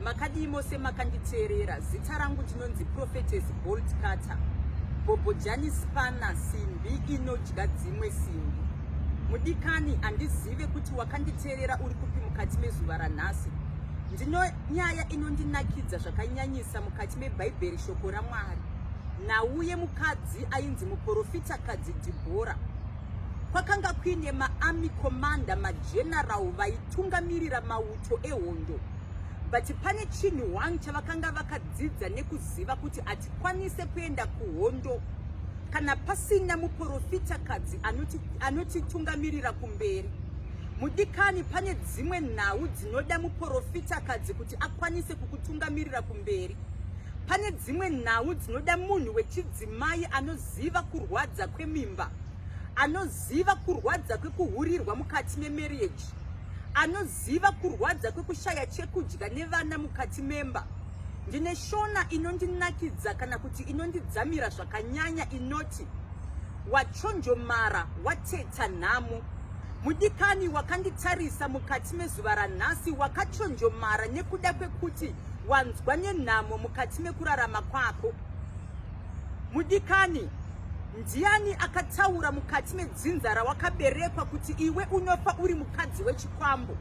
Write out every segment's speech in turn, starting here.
Makadii mose makanditeerera? Zita rangu ndinonzi Prophetess Bolt Cutter. Bhobhojani Spanner, simbi inodya dzimwe simbi. Mudikani, handizive kuti wakanditeerera uri kupi mukati mezuva ranhasi. Ndino nyaya inondinakidza zvakanyanyisa mukati meBhaibheri shoko raMwari. Nhau yemukadzi ainzi muprofitakadzi Dhibhora. Kwakanga kuine maarmy commander, mageneral vaitungamirira mauto ehondo but pane chinhu one chavakanga vakadzidza nekuziva kuti hatikwanise kuenda kuhondo kana pasina muprofitakadzi anotitungamirira anoti kumberi. Mudikani, pane dzimwe nhau dzinoda muprofitakadzi kuti akwanise kukutungamirira kumberi. Pane dzimwe nhau dzinoda munhu wechidzimai anoziva kurwadza kwemimba, anoziva kurwadza kwekuhurirwa mukati memarriage, anoziva kurwadza kwekushaya chekudya nevana mukati memba. Ndine shona inondinakidza kana kuti inondidzamira zvakanyanya inoti wachonjomara wateta nhamo. Mudikani wakanditarisa mukati mezuva ranhasi wakachonjomara nekuda kwekuti wanzwa nenhamo mukati mekurarama kwako. Mudikani, ndiani akataura mukati medzinza rawakaberekwa kuti iwe unofa uri mukadzi wechikwambo?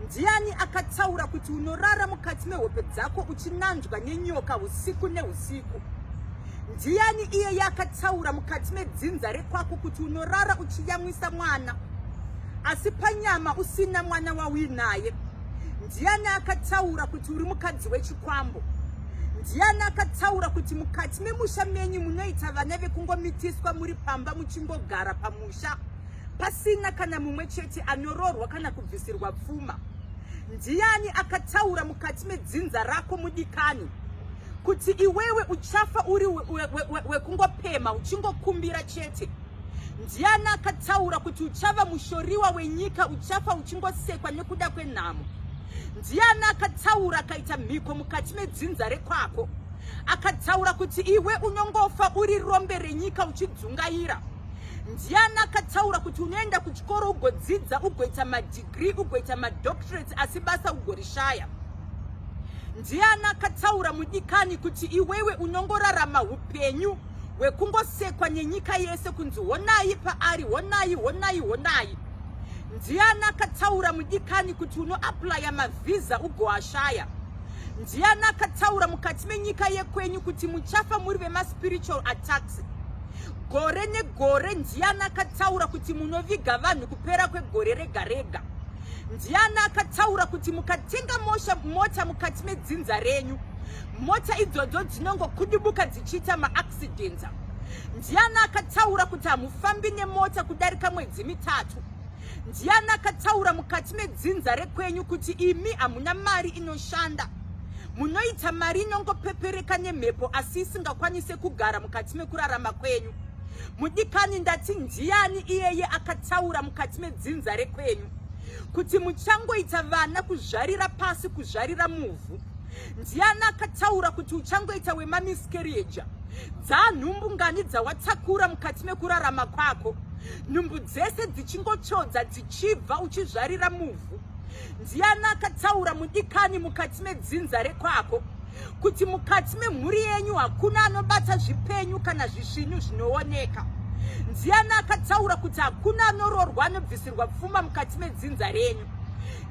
Ndiani akataura kuti unorara mukati mehope dzako uchinanzvwa nenyoka usiku neusiku? Ndiani iyeye akataura mukati medzinza rekwako kuti unorara uchiyamwisa mwana asi panyama usina mwana wauinaye? Ndiani akataura kuti uri mukadzi wechikwambo? Ndiani akataura kuti mukati memusha menyu munoita vana vekungomitiswa muri pamba muchingogara pamusha pasina kana mumwe chete anoroorwa kana kubvisirwa pfuma? Ndiani akataura mukati medzinza rako mudikani kuti iwewe uchafa uri wekungopema uchingokumbira chete? Ndiani akataura kuti uchava mushoriwa wenyika uchafa uchingosekwa nekuda kwenhamo? Ndiani akataura akaita mhiko mukati medzinza rekwako akataura kuti iwe unongofa uri rombe renyika uchidzungaira? Ndiani akataura kuti unoenda kuchikoro ugodzidza ugoita madegree ugoita madoctorates asi basa ugorishaya? Ndiani akataura mudikani kuti iwewe unongorarama upenyu hwekungosekwa nenyika yese kunzi honai paari, honai, honai, honai? Ndiani akataura mudikani kuti unoaplaya mavhiza ugoashaya? Ndiani akataura mukati menyika yekwenyu kuti muchafa muri vemaspiritual attacks? Gore negore ndiani akataura kuti munoviga vanhu kupera kwegore rega rega? Ndiani akataura kuti mukatenga mota mukati medzinza renyu, mota idzodzo dzinongokudubuka dzichiita maaccidents? Ndiani akataura kuti hamufambi nemota kudarika mwedzi mitatu? Ndiani akataura mukati medzinza rekwenyu kuti imi hamuna mari inoshanda? Munoita mari inongopepereka nemhepo asi isingakwanise kugara mukati mekurarama kwenyu. Mudikani, ndati ndiani iyeye akataura mukati medzinza rekwenyu kuti muchangoita vana kuzvarira pasi, kuzvarira muvhu? Ndiani akataura kuti uchangoita wemamiscarriage? Dzanhumbu ngani dzawatakura mukati mekurarama kwako, nhumbu dzese dzichingotsvodza dzichibva uchizvarira muvhu? Ndiani akataura mudikani mukati medzinza rekwako kuti mukati memhuri yenyu hakuna anobata zvipenyu kana zvisvinu zvinooneka? Ndiani akataura kuti hakuna anororwa anobvisirwa pfuma mukati medzinza renyu?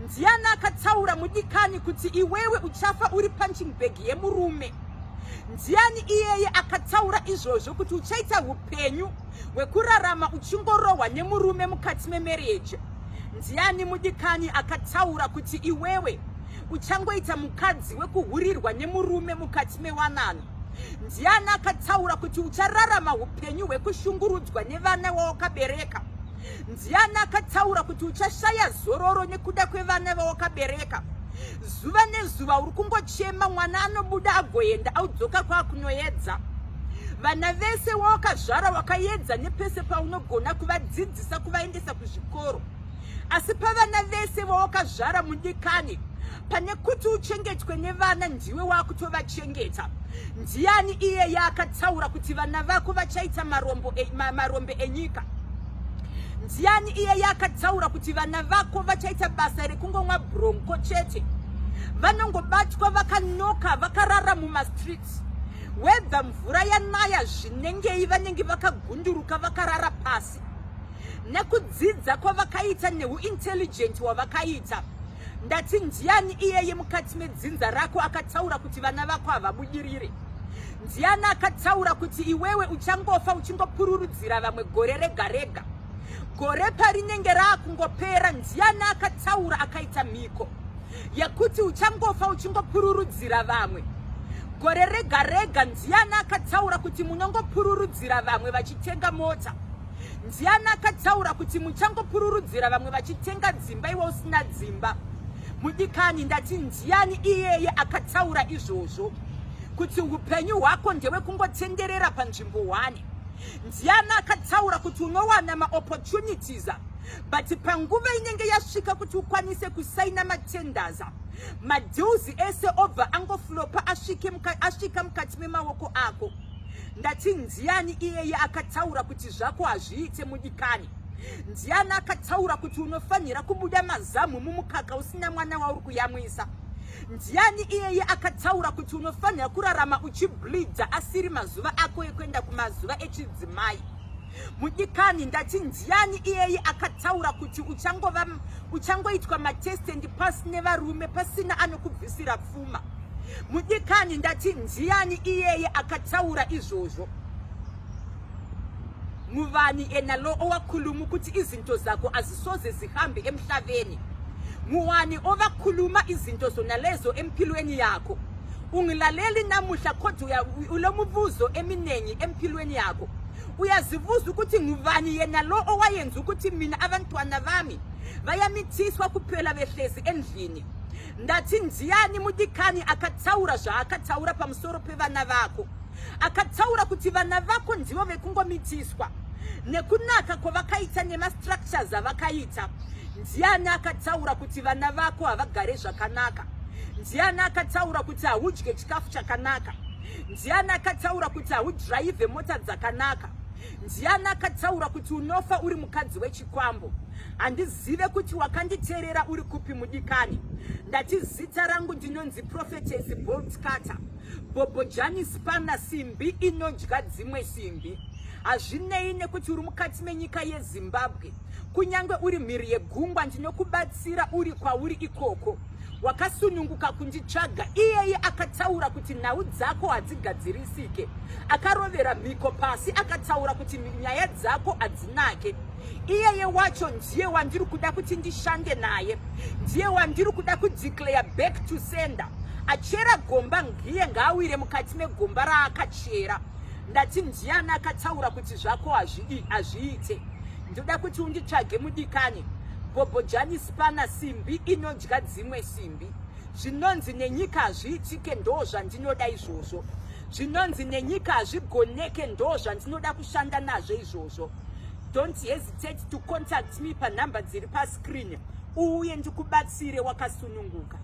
Ndiani akataura mudikani kuti iwewe uchafa uri punching bag yemurume? Ndiani iyeye akataura izvozvo kuti uchaita upenyu hwekurarama uchingorohwa nemurume mukati memarriage? Ndiani mudikani akataura kuti iwewe uchangoita mukadzi wekuhurirwa nemurume mukati mewanano? Ndiani akataura kuti uchararama upenyu hwekushungurudzwa nevana wawakabereka? Ndiani akataura kuti uchashaya zororo nekuda kwevana vawakabereka? Zuva nezuva uri kungochema, mwana anobuda agoenda audzoka kwakunoedza. Vana vese wawakazvara wakaedza nepese paunogona kuvadzidzisa, kuvaendesa kuzvikoro. Asi pavana vese vawakazvara mudikani, pane kuti uchengetwe nevana ndiwe wakutovachengeta. Ndiani iyeye akataura kuti vana vako vachaita marombe enyika? Ndiani iyeye akataura kuti vana vako vachaita basa rekungomwa bronco chete? Vanongobatwa vakanoka vakarara mumastreets. Whether mvura yanaya zvinengei, vanenge vakagunduruka vakarara pasi. Nekudzidza kwavakaita neuintelligent hwavakaita, ndati ndiani iyeye mukati medzinza rako akataura kuti vana vako havabudirire? Ndiani akataura kuti iwewe uchangofa uchingopururudzira vamwe gore rega rega? Gore parinenge raakungopera, ndiani akataura akaita mhiko yekuti uchangofa uchingopururudzira vamwe gore rega rega? Ndiani akataura kuti munongopururudzira vamwe vachitenga mota? Ndiani akataura kuti muchangopururudzira vamwe vachitenga dzimba iwe usina dzimba? Mudikani, ndati ndiani iyeye akataura izvozvo kuti upenyu hwako ndewekungotenderera panzvimbo 1? Ndiani akataura kuti unowana maopportunities, but panguva inenge yasvika kuti ukwanise kusaina matenders, madeals ese obva angoflopa asvika mukati memaoko ako? Ndati ndiani iyeye akataura kuti zvako hazviite? Mudikani, ndiani akataura kuti unofanira kubuda mazamu mumukaka usina mwana wauri kuyamwisa? Ndiani iyeye akataura kuti unofanira kurarama uchibleeda asiri mazuva ako ekuenda kumazuva echidzimai? Mudikani, ndati ndiani iyeye akataura kuti uchangova uchangoitwa matest and pass nevarume pasina anokubvisira pfuma? Mudikani, ndati ndiani iyeye akataura izvozvo? Ngubani ena lo owakhuluma ukuthi izinto zakho azisoze zihambe emhlabeni? Ngubani obakhuluma izinto zona lezo empilweni yakho? Ungilaleli namuhla, kodwa ulomubuzo eminingi empilweni yakho. Uyazibuza ukuthi ngubani yena lo owayenza ukuthi mina abantwana bami bayamithiswa kuphela behlezi endlini? Ndati ndiani, mudikani, akataura zvaakataura pamusoro pevana vako, akataura kuti vana vako ndivo vekungomitiswa nekunaka kwavakaita nemastructures avakaita? Ndiani akataura kuti vana vako havagare zvakanaka? Ndiani akataura kuti haudye chikafu chakanaka? Ndiani akataura kuti haudhiraivhe mota dzakanaka? Ndiani akataura kuti unofa uri mukadzi wechikwambo? Handizive kuti wakanditeerera uri kupi, mudikani. Ndati zita rangu ndinonzi Prophetess Bolt Carter Bobojani Spana, simbi inodya dzimwe simbi. Hazvinei nekuti uri mukati menyika yeZimbabwe, kunyange uri mhiri yegungwa, ndinokubatsira uri kwauri ikoko, wakasununguka kunditsvaga. Iyeye akataura kuti nhau dzako hadzigadzirisike, akarovera mhiko pasi akataura kuti nyaya dzako hadzinake, iyeye wacho ndiye wandiri kuda kuti ndishande naye, ndiye wandiri kuda kudeclare back to sender. Achera gomba ngiye ngaawire mukati megomba raakachera. Ndati ndiani akataura kuti zvako hazviite? Ndoda kuti unditsvage, mudikani. Bobojani Spana, simbi inodya dzimwe simbi. Zvinonzi nenyika hazviitike ndo zvandinoda izvozvo. Zvinonzi nenyika hazvigoneke ndo zvandinoda kushanda nazvo izvozvo. Don't hesitate to contact me panhamba dziri pascreen, uuye ndikubatsire wakasununguka.